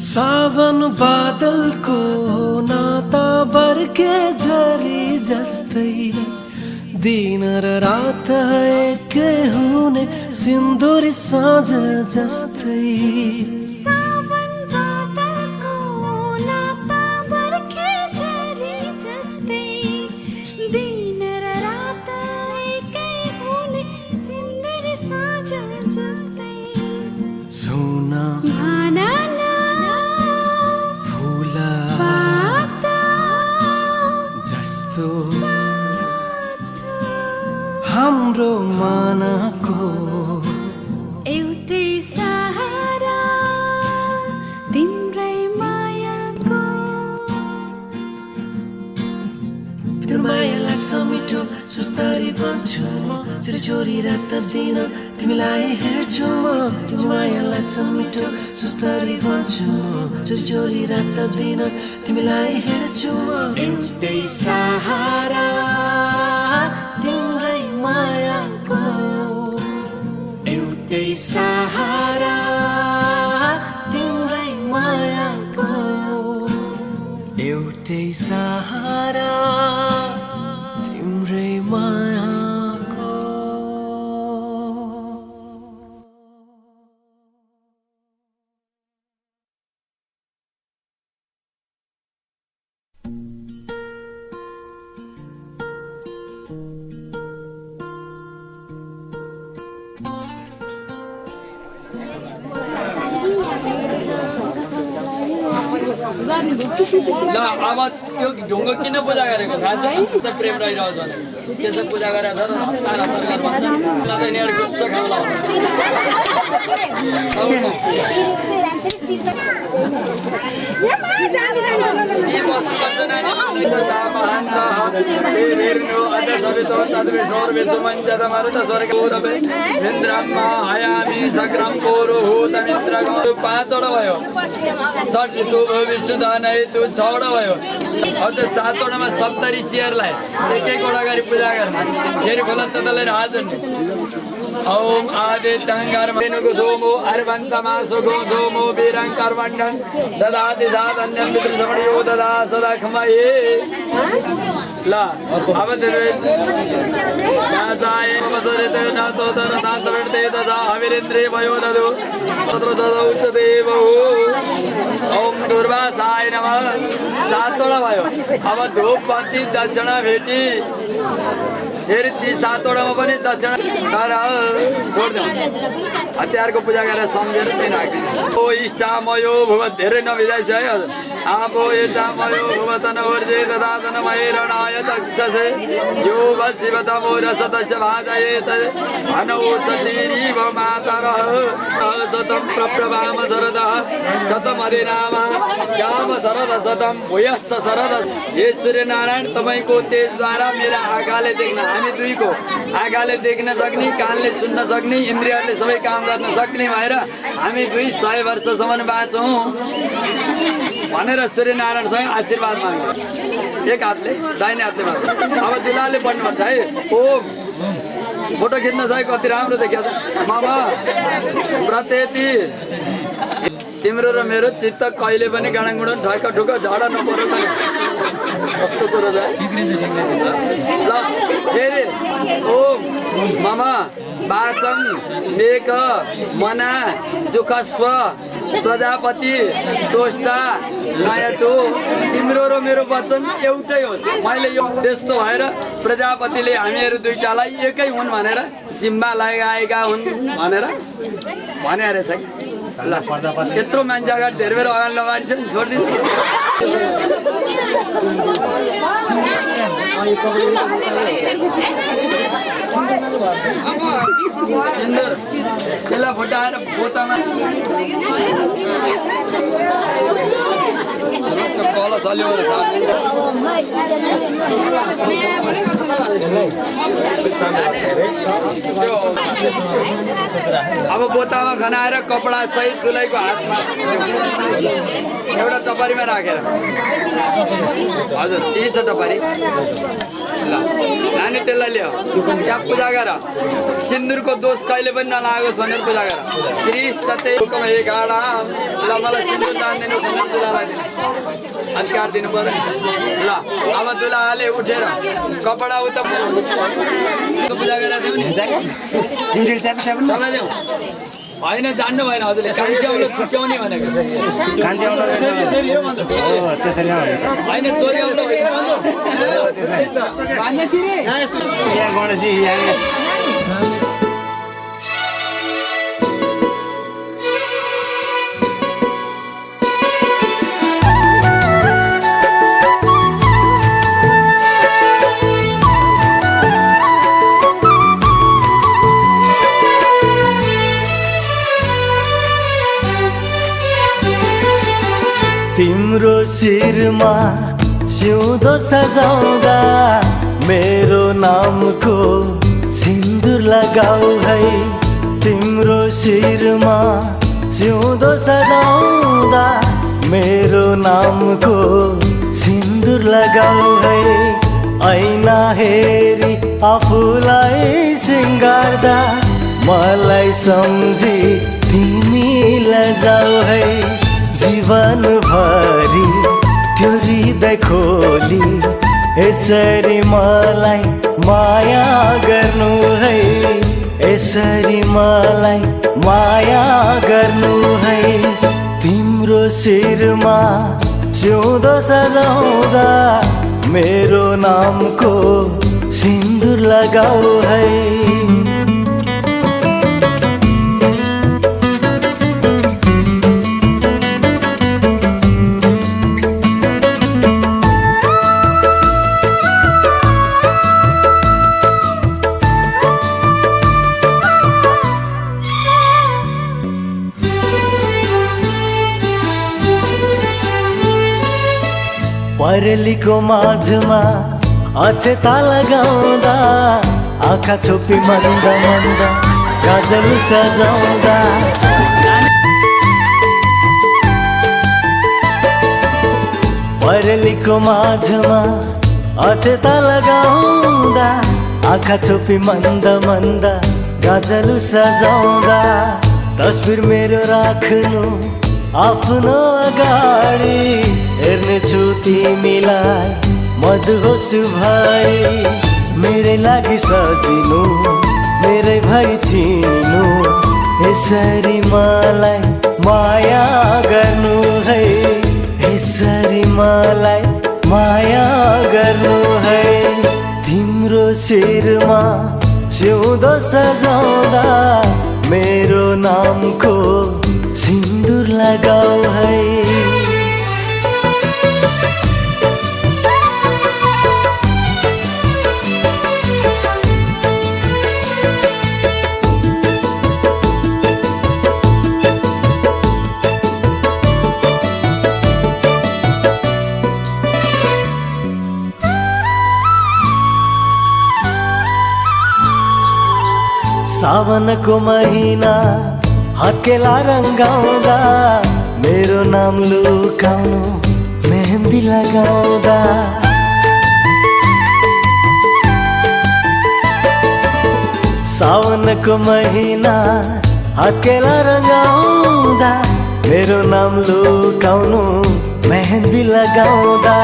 सावन बादलको नाता बर्के झरी जस्तै दिन र रात एकै हुने सिन्दुरी साँझ जस्तै सावन बादलको नाता बर्के झरी जस्तै दिन र रात एकै हुने सिन्दुरी साँझ जस्तै सुना हाम्रो मानको एउटै सहारा तिम्रै मायाको तिम्रो माया लाग्छ मिठो सुस्तरी भन्छु म छोरी छोरी रात दिन तिमीलाई हेर्छु म तिम्रो माया लाग्छ मिठो सुस्तरी भन्छु म छोरी छोरी रात दिन तिमीलाई हेर्छु म एउटै सहारा तिम्रै मायाको एउटै सहारा तिम्रै मायाको एउटै सहारा तिम्रै मायाको ल अब त्यो ढुङ्गो किन पूजा गरेको थाहा छ त प्रेम रहिरहेको छ भने त्यसो पूजा गरेर हतार हतार गरेर भन्छन् ल त यिनीहरू गुप्त खाउला पाँचवटा भयो षट ऋतु विष्णुधन हेतु छवटा भयो अब त्यो सातवटामा सप्तरी चियरलाई एक एकवटा गरी पूजा गर्ने फेरि खोला ततले हाजन ओम आदित्यंकर मेनुको सोमो अर्वन्तमासुको सोमो वीरंकर वंडन ददाति साधन्यं विद्रसमणियो ददा सदा खमये ल अब दासाय मदरिते नातो दरदातरते ददा हविरेन्द्रे भयो ददो तत्र ददौ देवो ओम दुर्वासाय नमः सातवटा भयो अब धूप बत्ती दक्षिणा भेटी फेरि ती सातवटामा पनि दक्षिणा छोड्दै हतियारको पूजा गरेर सम्झेर त्यही राख्दिन्छ ओ इष्टामयो भुव धेरै नभिजाइछ है हजुर आबो इष्टामयो भुवतन ऊर्जे ददातन महेरणाय तक्षसे यो शिव तमो रसतस्य भाजयेत भनौ सतीरीव मातरः सतं प्रप्रभाम शरदः शतमधिनाम श्याम शरद शतं भूयश्च शरद हे सूर्यनारायण तपाईँको तेजद्वारा मेरा आँखाले देख्न हामी दुईको आँखाले देख्न सक्ने कानले सुन्न सक्ने इन्द्रियहरूले सबै काम गर्न सक्ने भएर हामी दुई 100 वर्षसम्म बाँचौँ भनेर सूर्यनारायणसँग आशीर्वाद माग्नु एक हातले दाहिने हातले माग्नु अब दिलाले पढ्नुपर्छ है ओम फोटो खिच्न चाहिँ कति राम्रो देखिएको छ मामा प्रत्येति तिम्रो र मेरो चित्त कहिले पनि गाडाङगुडन ठक्क ठुक्क झडा नपरोस् कस्तो कुरो छ ल फेरि ओम मम वाचं मेक मना जुखस्व प्रजापति तोष्टा नयतु तिम्रो र मेरो वचन एउटै होस् मैले यो त्यस्तो भएर प्रजापतिले हामीहरू दुईटालाई एकै हुन् भनेर जिम्मा लगाएका हुन् भनेर भने रहेछ कि ल यत्रो मान्छे अगाडि धेरै बेर अगाडि लगाएर चाहिँ छोडिदिन्छ त्यसलाई फुटाएर पोतामा कल चल्यो अब बोतामा खनाएर कपडा सहित दुलैको हातमा एउटा टपरीमा राखेर हजुर यही छ टपरी ल नानी त्यसलाई ल्याऊ त्यहाँ पूजा गर सिन्दुरको दोष कहिले पनि नलागोस् भनेर पूजा गर श्री सत्य गाडा ल मलाई सिन्दुर दान दिनु भनेर दुलालाई दिनु अधिकार दिनु पर्यो ल अब दुलाले उठेर कपडा उता पूजा गरेर देऊ नि तपाईँ देऊ होइन जान्नु भएन हजुरले कान्छ्याउलो छुट्याउने भनेको होइन चोर्याउनु तिम्रो शिरमा सिउँदो सजाउँदा मेरो नामको सिन्दुर लगाऊ है तिम्रो शिरमा सिउँदो सजाउँदा मेरो नामको सिन्दुर लगाऊ है ऐना हेरी आफूलाई सिँगार्दा मलाई सम्झी तिमी लजाऊ है जीवन भरि त्यो हृदय खोली यसरी मलाई माया गर्नु है यसरी मलाई माया गर्नु है तिम्रो शिरमा सिउँदो सजाउँदा मेरो नामको सिन्दुर लगाऊ है परेलीको माझमा अचेता लगाउँदा आँखा छोपी मन्द मन्द गाजल सजाउँदा परेलीको माझमा अचेता लगाउँदा आँखा छोपी मन्द मन्द गाजल सजाउँदा तस्बिर मेरो राख्नु आफ्नो अगाडि हेर्नेछु तिमीलाई मदहोस भई मेरै लागि सजिनु मेरै भई चिन्नु यसरी मलाई माया गर्नु है यसरी मलाई माया गर्नु है तिम्रो शिरमा सिउँदो सजाउँदा मेरो नामको सिन्दुर लगाऊ है सावनको महिना हकेला रङ्गाउँदा मेरो नाम लुकाउनु मेहन्दी लगाउँदा सावनको महिना हकेला रङ्गाउँदा मेरो नाम लुकाउनु मेहन्दी लगाउँदा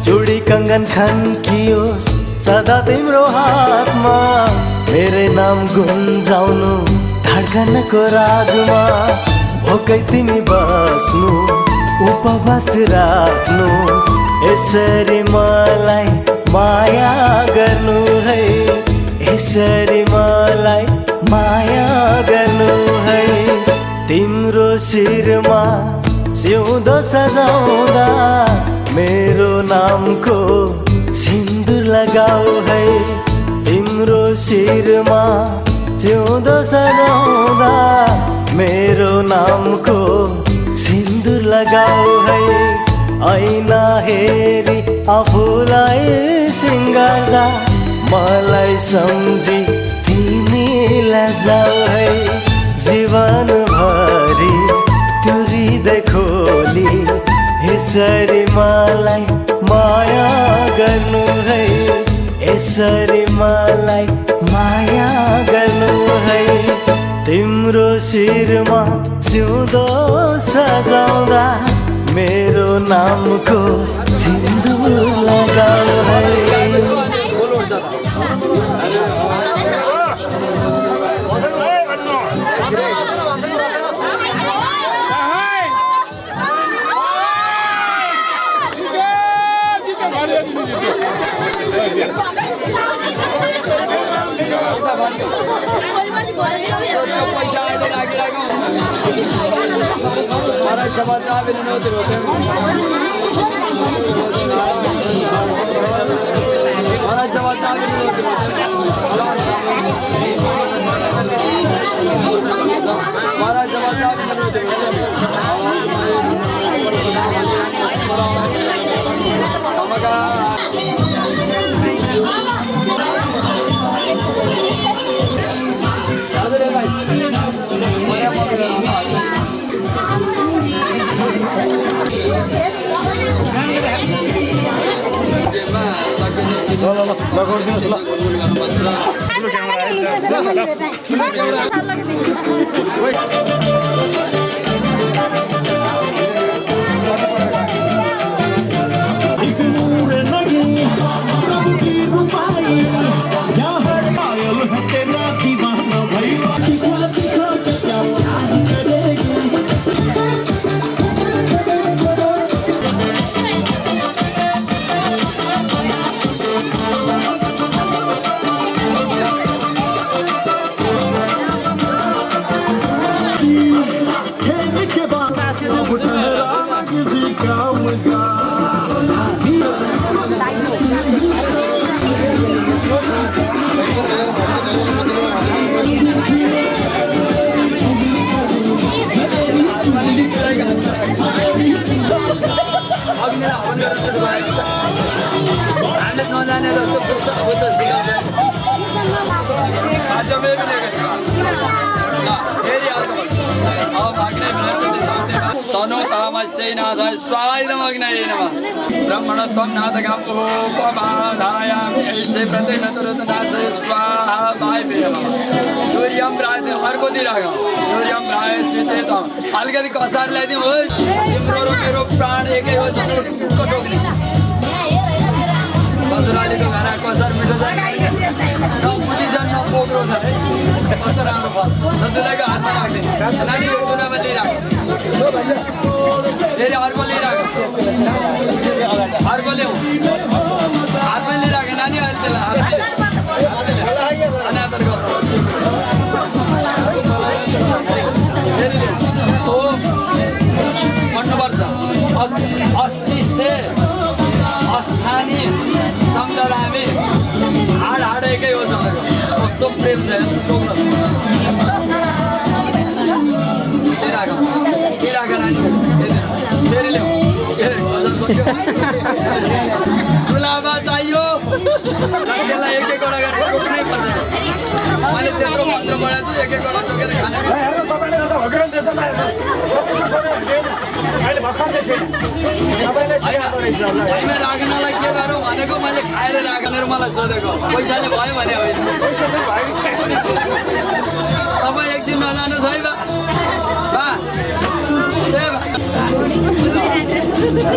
चुडी कंगन खन्कियोस् सदा तिम्रो हातमा मेरै नाम गुन्जाउनु धड्कनको रागमा भोकै तिमी बस्नु उपवास राख्नु यसरी मलाई माया गर्नु है यसरी मलाई माया गर्नु है तिम्रो शिरमा सिउँदो सजाउँदा मेरो नामको सिन्दुर लगाऊ है तिम्रो शिरमा सिउँदो सजाउँदा मेरो नामको सिन्दुर लगाऊ है ऐना हेरी आफूलाई सिँगार्दा मलाई सम्झी तिमी लजाऊ है जीवन भरि त्यो हृदय खोली यसरी मलाई माया गर्नु है, यसरी मलाई माया गर्नु है। तिम्रो शिरमा सिउँदो सजाउँदा मेरो नामको सिन्दुर लगाऊ है। ब्रह्मण त्वं नाथकं उपबाधायामि ऐसे प्रत्येक तुरंतनाथ स्वाहा भाई सूर्यम राय अर्को दिइराख सूर्यम राय चितेत अलिकति कसार ल्याइदिउँ हो तिम्रो र मेरो प्राण एकै हो सबै टुक्क टोक्ने कसरालीको घरा कसार मिठो छ नमुली छ नपोक्रो छ है कस्तो राम्रो फल सधैँको हातमा राख्ने नानी कुनामा लिइराख फेरि अर्को लिइराख अर्को ल्याऊ हातमा लिइराख नानी अहिले त्यसलाई अनादर गर्नु फेरि ल्याऊ हो भन्नुपर्छ अस्तिस्थे अस्थानी सम्झँदा हामी हाड हाडेकै हो सबैको कस्तो प्रेम छ टोक्न के राख नानी फेरि ल्याऊ गुलाबा चाहियो त्यसलाई एक एकवटा गरेर टोक्नै पर्छ मैले त्यत्रो मन्त्र बढाएको छु एक एकवटा टोकेर खाने तपाईँले गर्दा हो कि त्यसमा अहिले भर्खर देखेँ होइन राख्नलाई के गरौँ भनेको मैले खाएर राख्नेर मलाई सोधेको पैसाले भयो भने होइन तपाईँ एकछिन नजानुहोस् है बा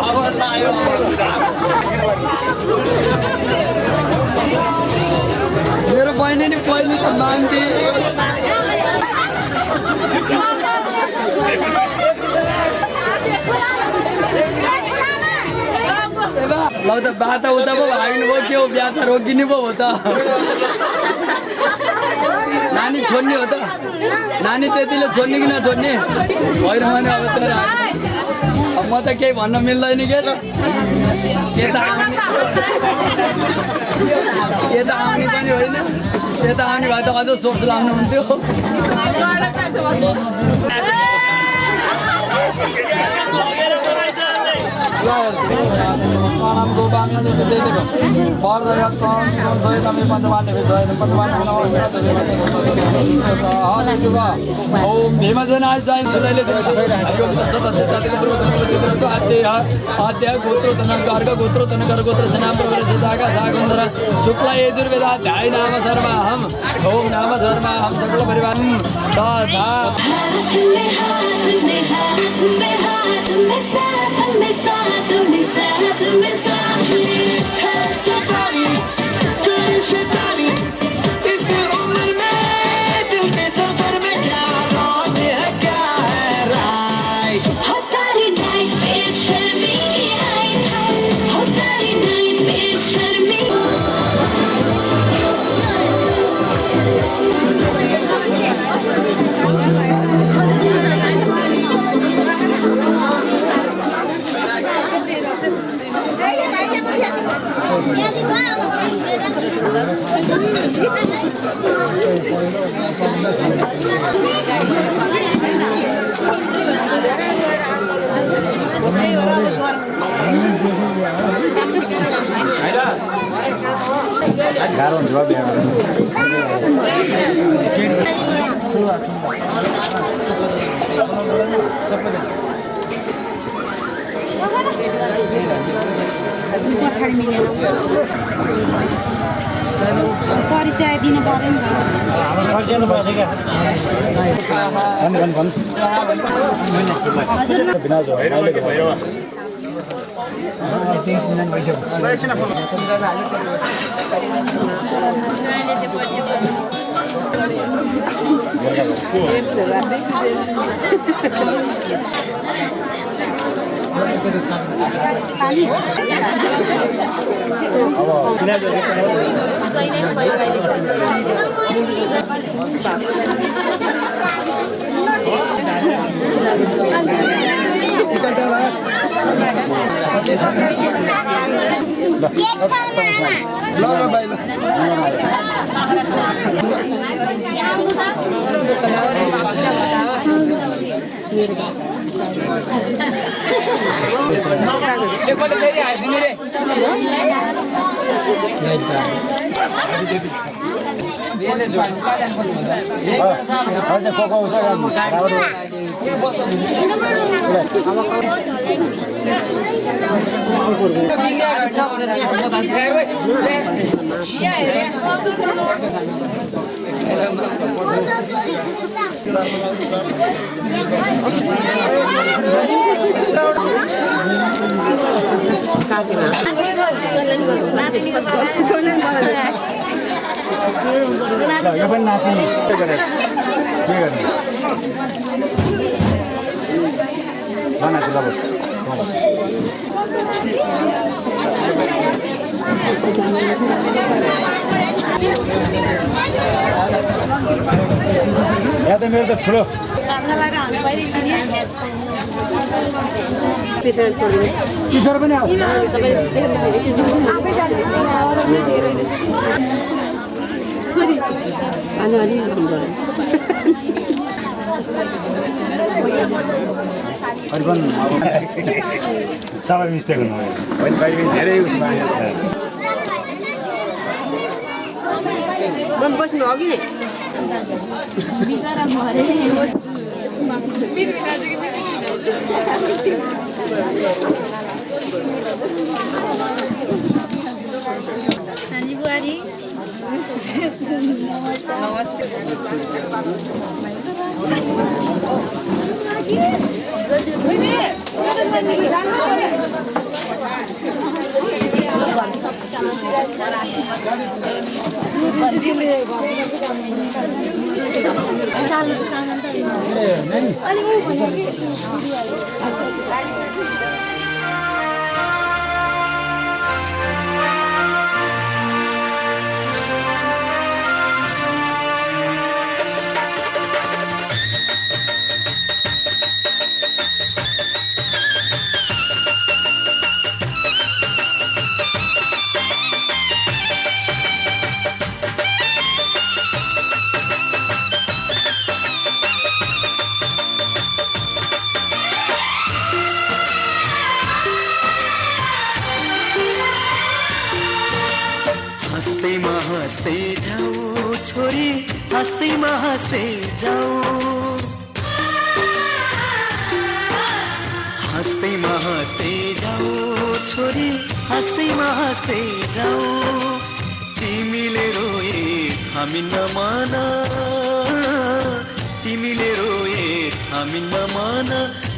अब लायो मेरो बहिनी नि पहिले त मान्थे ल त बा त उता पो भाग्नु भयो के हो बिहा त रोकिनु पो हो त नानी छोड्ने हो त नानी त्यतिले छोड्ने कि नछोड्ने होइन भने अब त म त केही भन्न मिल्दैन के यता आउने पनि होइन यता आउने भए त अझ सोच लाग्नुहुन्थ्यो ओम भीमजनाय जय देह आद्य गोत्रो तन गर्ग गोत्रो तन गर्ग गोत्र सनाम प्रवृत्त जागा सागंधर शुक्ला यजुर्वेदा ध्याय नाम सर्वाहम ओम नाम सर्वाहम सकल परिवार तथा पछाडि मिलेन परिचय दिनु पर्यो नि या त मेरो त ठुलो किशोर पनि आऊ तपाईँ मिस्टेक हुनुभयो धेरै उसमा बस्नु अघि नै बुहारी नमस्ते हँस्दै जाऊ छोरी हँस्दै जाऊ हाँस्दैमा हाँस्दै जाऊ छोरी, हाँस्दैमा हाँस्दै जाऊ। तिमीले रोए हामी नमान, तिमीले रोए हामी नमान,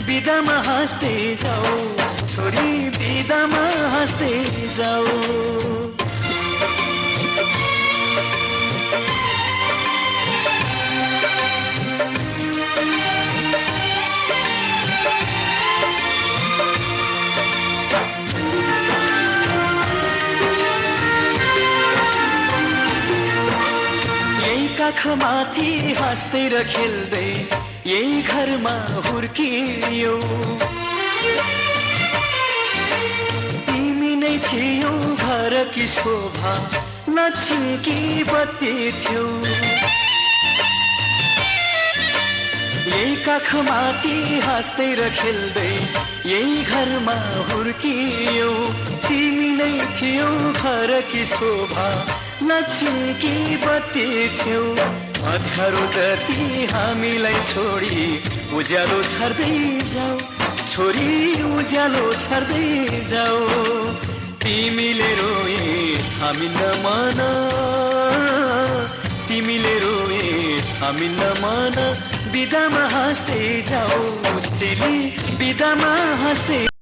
बिदामा हाँस्दै जाऊ छोरी, बिदामा हाँस्दै जाऊ। आँखामाथि हाँस्दै र खेल्दै यही घरमा हुर्कियो, तिमी नै थियौ घरकी शोभा, लक्ष्मीकी बत्ती थियौ। यही काखमाथि हाँस्दै र खेल्दै यही घरमा हुर्कियो, तिमी नै थियौ घरकी शोभा, लक्ष्मीकी बत्ती थियौ। अँध्यारो जति हामीलाई छोडी उज्यालो छर्दै जाऊ छोरी, उज्यालो छर्दै जाऊ। तिमीले रोए हामी नमान, तिमीले रोए हामी नमान, बिदामा हाँस्दै जाऊ चेली, बिदामा हाँस्दै